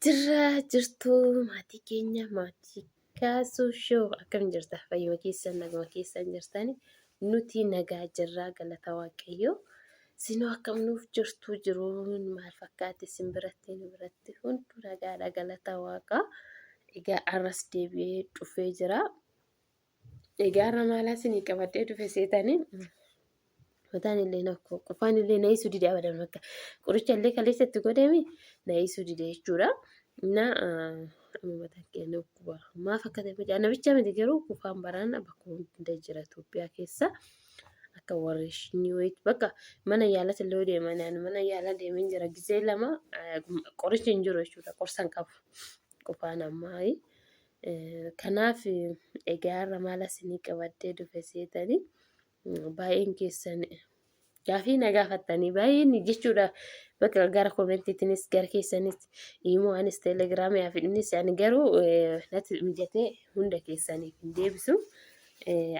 Jirra jirtuu maatii keenya maatii kaasuu shoo akkam jirta fayyuma keessan naguma keessan jirtani nuti nagaa jirraa galata waaqayyoo sinoo akkam nuuf jirtuu jiruun maal fakkaate sin biratti nu biratti hundu nagaadha galata waaqaa egaa arras deebi'ee dhufee jira egaa har'a maalaa sinii qabadhee dhufe seetanii Mataan illee na qufaan illee na hiisuu dide abadan bakka qoricha illee kaleessa itti godhame na hiisuu dide jechuudha. Na amma mataan kee na dhukkuba. Maaf akka ta'e mucaa namicha miti garuu qufaan baraana bakka hunda jira Itoophiyaa keessa. Akka warreeshinii wayiitti bakka mana yaalatti illee yoo deeman ani mana yaalaa deemeen jira gisee lama qorichi hin jiru jechuudha qorsa hin qabu qufaan ammaa. Kanaaf egaa har'a maal asinii qabadhee dhufe seetanii. Baay'een keessan gaafii na gaafattanii baay'een jechuudha bakka gara koomentiitiinis gara keessanis immoo anis teelegiraamii fi innis ani garuu natti mijatee hunda keessaniif hin deebisu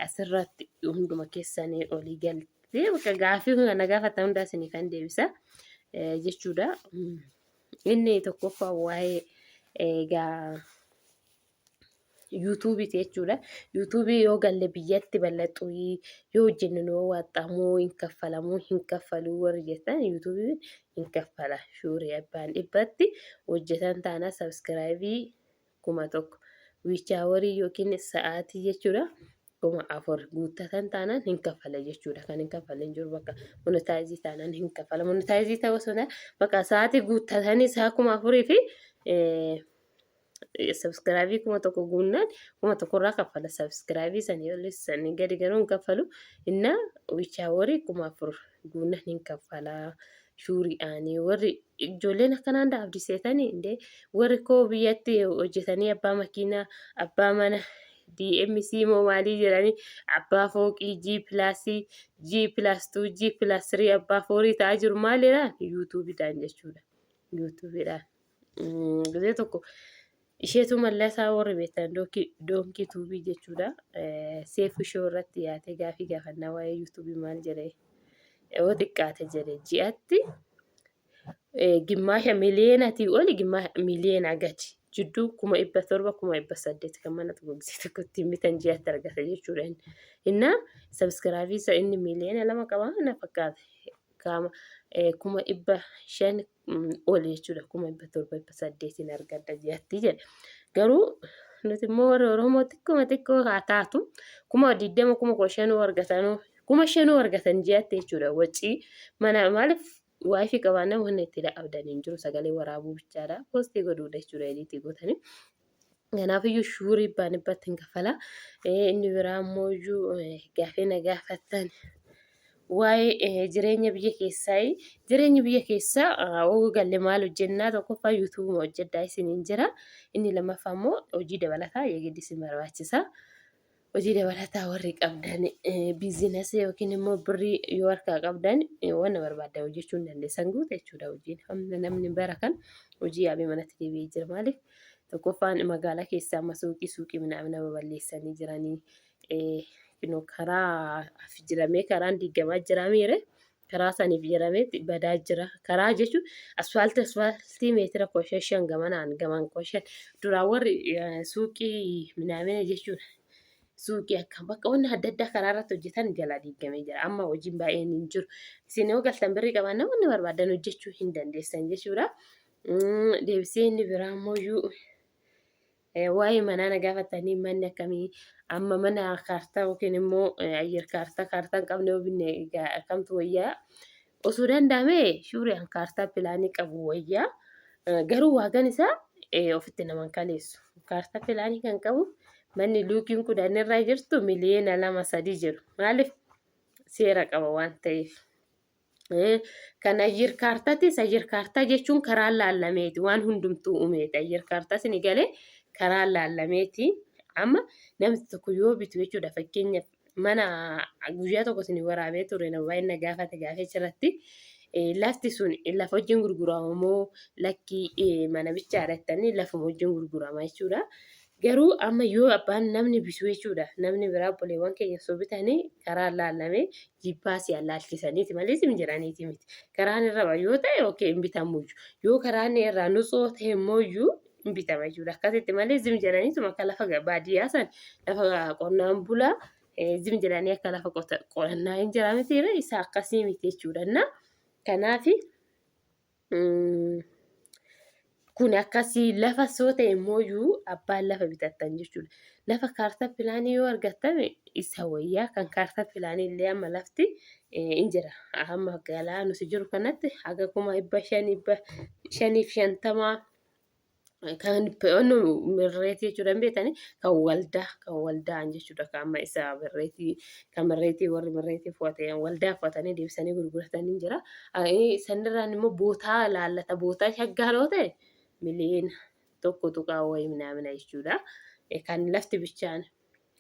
asirratti hunduma keessanii olii galtee bakka gaafii na gaafattan hundaa isinii kan deebisa jechuudha. Inni tokkoffaa waa'ee egaa yuutuubiiti jechuudha. Yuutuubii yoo galle biyyatti bal'axuu yoo hojjenne nu waaxxamuu hin kaffalamuu hin kaffaluu warri jettan yuutuubiin hin kaffala. Shuurii abbaan dhibbatti hojjetan taana sabskiraayibii 1000 wiichaawarii yookiin sa'aatii jechuudha. 4000 guuttatan taanaan hin kaffala jechuudha. Kan hin kaffalle hin jiru bakka monetaayizii taanaan hin kaffala. Monetaayizii ta'uu osoo hin taane bakka sa'aatii guuttatanii sa'a 4000 fi sabskraayibii 1000 guunnaan 1000 irraa kaffala sabskraayibii sanii olis sanii gadi garuu hin kaffalu innaa wichaaworii 4000 guunnaan hin kaffala shuuri'aanii warri ijoolleen akkanaan daabdi seetanii indee warri koo biyyatti hojjetanii abbaa makiinaa abbaa mana DMC moo maalii jedhanii abbaa fooqii G pilaasii G pilaas 2 G pilaas 3 abbaa foorii ta'aa jiru maalidhaan yuutuubiidhaan jechuudha yuutuubiidhaan. Gisee tokko isheetu mallasaa warri beektan doonkii tuubii jechuudha. Seefu shoo irratti dhiyaatee gaafii gaafannaa waa'ee yuutuubii maal jedhee yoo xiqqaate jedhe ji'atti gimmaasha miliyeenatii oli gimmaasha miliyeenaa gadi jidduu 700,000 800,000 kan mana tokko gisee tokko ittiin bitan ji'atti argata jechuudha. Innaa sabiskiraabii isa inni miliyoona 2 qaba na fakkaata. Kaama 500,000 oli jechuudha 700,000 800n argadha ji'atti jedha. Garuu nuti immoo warri Oromoo xiqquma xiqqoo haa taatu 20,000 15,000 argatanuu 5,000 argatan ji'atti jechuudha. Wacii mana maaliif waayifii qabaannaan wanni itti abdan hin jiru sagalee waraabuu bichaadha poostii godhuudha jechuudha ediitii gootanii. Kanaafiyyuu shuurii ibbaan ibbatti hin kaffala. Inni biraa immoo iyyuu gaafii na gaafattan waa'ee jireenya biyya keessaa jireenyi biyya keessaa hoo galle maal hojjennaa tokkoffaa yuutuubuma hojjedhaa isiniin jira. Inni lammaffaa immoo hojii dabalataa yeegiddi isin barbaachisa. Hojii dabalataa warri qabdan biizinasii yookiin immoo birrii yoo harkaa qabdan wanna barbaaddan hojjechuu hin dandeessan guute jechuudha hojiin. Amma namni bara kan hojii yaabee manatti deebi'ee jira maaliif tokkoffaan magaalaa keessaa amma suuqii suuqii minaamina babal'eessanii jiranii karaa jiramee karaan diigamaa jira miire karaa saniif jedhameetti badaa jira. Karaa jechuun asfaaltii asfaaltii meetira 15 gamanaan gaman 15 duraan warri suuqii minaamina jechuudha. Suuqii akka bakka wanni adda addaa karaa irratti hojjetan jalaa diigamee jira. Amma hojiin baay'een hin jiru. Isin yoo galtan birrii qabaannaan wanni barbaadan hojjechuu hin dandeessan jechuudha. Deebisee inni biraa immoo Waa'ee manaa na gaafatanii manni akkamii amma mana kaartaa yookiin immoo ayyar kaartaa kaartaa hin qabne yoo binne egaa akkamtu wayyaa osoo danda'ame shuuriyaan kaartaa pilaanii qabu wayyaa garuu waagaan isaa ofitti nama hin kaleessu kaartaa pilaanii kan qabu manni luukiin 10 irra jirtu miliyoona 2 3 jedhu maaliif seera qaba waan ta'eef. Kan ayyir kaartaatis ayyir kaartaa jechuun karaa laallameeti waan hundumtuu umeeti ayyir kaartaa isin galee karaa laallameeti amma namni tokko yoo bitu jechuudha fakkeenyaaf mana guyyaa tokko isin waraabee ture nama baay'ee na gaafate gaafee achirratti lafti sun lafa wajjin gurgurama moo lakkii mana bichaadha jettanii lafuma wajjin gurgurama jechuudha. Garuu amma yoo abbaan namni bitu jechuudha. Namni biraa obboleewwan keenya osoo bitanii karaan laallamee jibbaa si allaalchisaniiti malee sim jedhaniiti miti. Karaan irra yoo ta'e okee hin bitamuyyuu. Yoo karaan irraa nutsoo ta'e immoo iyyuu hin bitama jechuudha. Akkasitti malee zim jedhaniituma akka lafa baadiyyaa san lafa qonnaan bulaa zim jedhanii akka lafa qonnaa hin jira miti isa akkasii miti jechuudha. Kanaaf kun akkasii lafa soo ta'e immoo iyyuu abbaan lafa bitattan jechuudha. Lafa kaartaa pilaanii yoo argattan isa wayyaa kan kaartaa pilaanii illee amma lafti hin jira. Amma magaalaa nuti jiru kanatti haga 550,550 kan onno mirreetii jechuudha hin beektanii kan waldaa kan waldaan jechuudha kan amma isa mirreetii kan mirreetii warri mirreetii fu'ate waldaa fu'atanii deebisanii gurguratanii jira. Sanirraan immoo bootaa laallata bootaa shaggaa yoo ta'e miliyoona tokko tuqaa wayii minaamina jechuudha. Kan lafti bichaan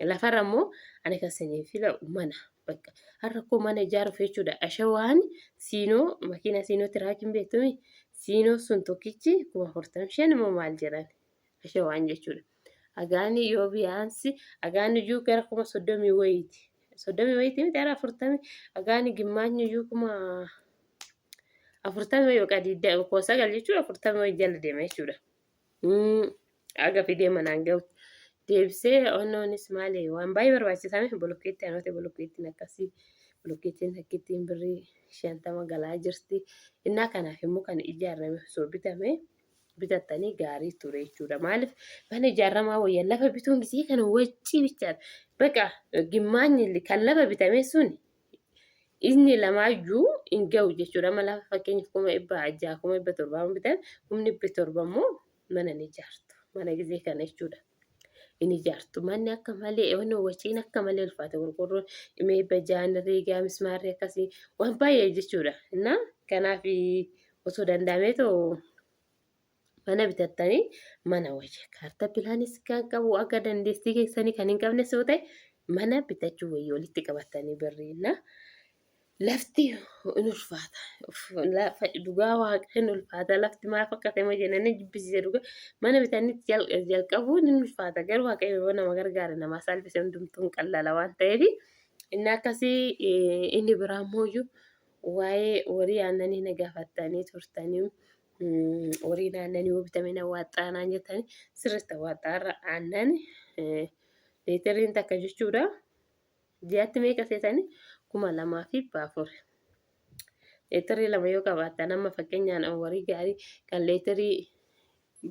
Lafarra immoo ani kan isiniif filadhu mana. Bakka har'a koo mana ijaaruuf jechuudha. Ashawaan siinoo makiina siinoo tiraakiin beektumi siinoo sun tokkichi 45,000 immoo maal jedhan ashawaan jechuudha. Agaani yoo biyaansi agaan iyyuu gara 30,000 wayiiti. 30 wayiiti miti gara 40 agaani gimmaanyi iyyuu 40,000 wayii yookaan 29 jechuudha 40 wayii jala deema jechuudha. Haga fidee manaan gahutti. Deebisee onnoonis maali waan baay'ee barbaachisaa miti bolokkeetti anote bolokkeettiin akkasii bolokkeettiin takkittiin birrii 50 galaa jirti. Innaa kanaaf immoo kan ijaarame osoo bitame bitattanii gaarii ture jechuudha. Maaliif mana ijaaramaa wayya lafa bituun gisee kana waccii bichaadha. Baqa gimmaanyi kan lafa bitame sun Inni lamaayyuu hin gahu jechuudha. Amma lafa fakkeenyaaf 600,000 700,000 bitan 700,000 immoo mana ni ijaartu. Mana gizee kana jechuudha. Hin ijaartu. Manni akka malee wanni waciin akka malee ulfaate qorqorroon dhimee 600 herreegaa mismaarri akkasii waan baay'ee jechuudha. Innaa kanaaf osoo danda'ameetoo mana bitattanii mana wayya. Kaartaa pilaanis kan qabu akka dandeettii keessanii kan hin qabnes yoo ta'e mana bitachuu wayya walitti qabatanii birriinna. Lafti hin ulfaata. Lafa dhugaa waaqa hin ulfaata. Lafti maaf akka ta'e ma jennaan jibbisiise dhugaa. Mana bitanii jalqabuun hin ulfaata. Garuu waaqayyo yoo nama gargaare namaa salphise hundumtuu hin qallala waan ta'eef inni akkasii inni biraa immoo waa'ee horii aannanii na gaafattanii turtanii. Horiin aannan yoo bitame na waaxxaa naan jettani sirriitti awwaaxxaa irra aannan leetiriin takka jechuudha. Ji'atti meeqa seetani? 2,400. Leetirii lama yoo qabaattan amma fakkeenyaan horii gaarii kan leetirii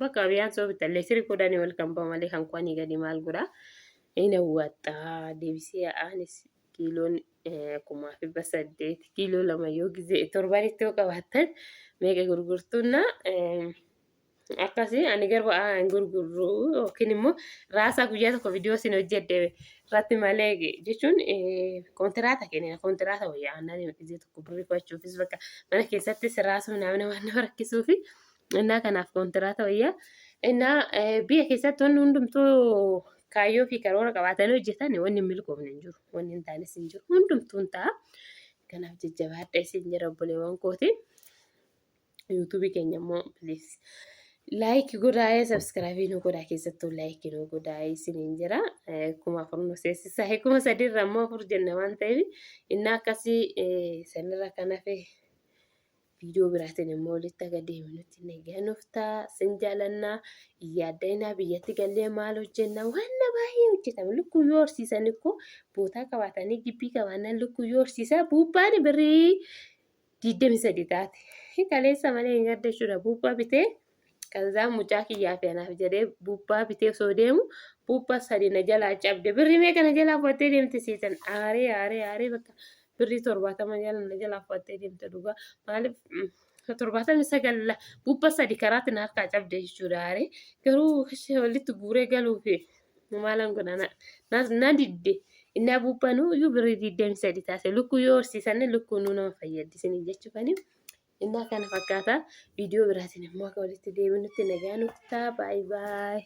bakka biyaan soo bittan leetirii 10 ol kan bahu malee kan 10 gadi maal godha? Inni awwaaxxaa deebisee aanis kiiloon 1,800 kiiloo lama yoo gizee torbanitti yoo qabaattan meeqa gurgurtuunna akkasii ani garuu hin gurgurru yookiin immoo raasaa guyyaa tokko viidiyoo isin hojjedhe irratti malee jechuun kontiraata kennina kontiraata wayyaa aannan gizee tokko birrii qo'achuufis bakka mana keessattis raasuu namni waan nama rakkisuufi innaa kanaaf kontiraata wayyaa innaa biyya keessatti wanni hundumtuu kaayyoo fi karoora qabaatanii hojjetan wanni hin milkoofne hin jiru. Wanni hin taanes hin jiru. Hundumtuu hin ta'a. Kanaaf jajjabaadha isin jedha obboleewwan kooti. Yuutuubii keenya immoo please laayikii godhaa sabskraayibii nu godhaa keessattuu laayikii nu godhaa isiniin jira. 4,000 nu seessisaa 3,000 irra immoo 4 jenna waan ta'eef inni akkasii sanirra kan hafe Viidiyoo biraatiin immoo walitti haga deebinutti nagaa nuuf ta'a. Sin jaalanna. Hin yaadda'inaa biyyatti gallee maal hojjenna? Wanna baay'ee hojjetama. Lukkuu yoo horsiisan ikkoo bootaa qabaatanii gibbii qabaannaan lukkuu yoo horsiisaa buuphaan birrii 23 taate. Kaleessa malee hin gadda jechuudha. Buuphaa bitee Kazaa mucaa kiyyaa fi anaaf jedhee buuphaa bitee osoo deemu buuphaa sadi na jalaa cabde. Birrii meeqa na jalaa fudhattee deemte seetan aaree aaree aaree bakka birrii 70 jala na jalaa fudhattee deemte dhugaa. Maaliif 79 buuphaa sadi karaatti na harkaa cabde jechuudha aaree. Garuu walitti guuree galuufi maalan godha na didde. Innaa buuphanuu iyyuu birrii 23 taase lukkuu yoo horsiisanne lukkuunuu nama fayyaddi isiniin jechuufanii. Innaa kana fakkaata. Viidiyoo biraatiin immoo akka walitti deebinutti nagaa nuuf ta'a. Baay baay.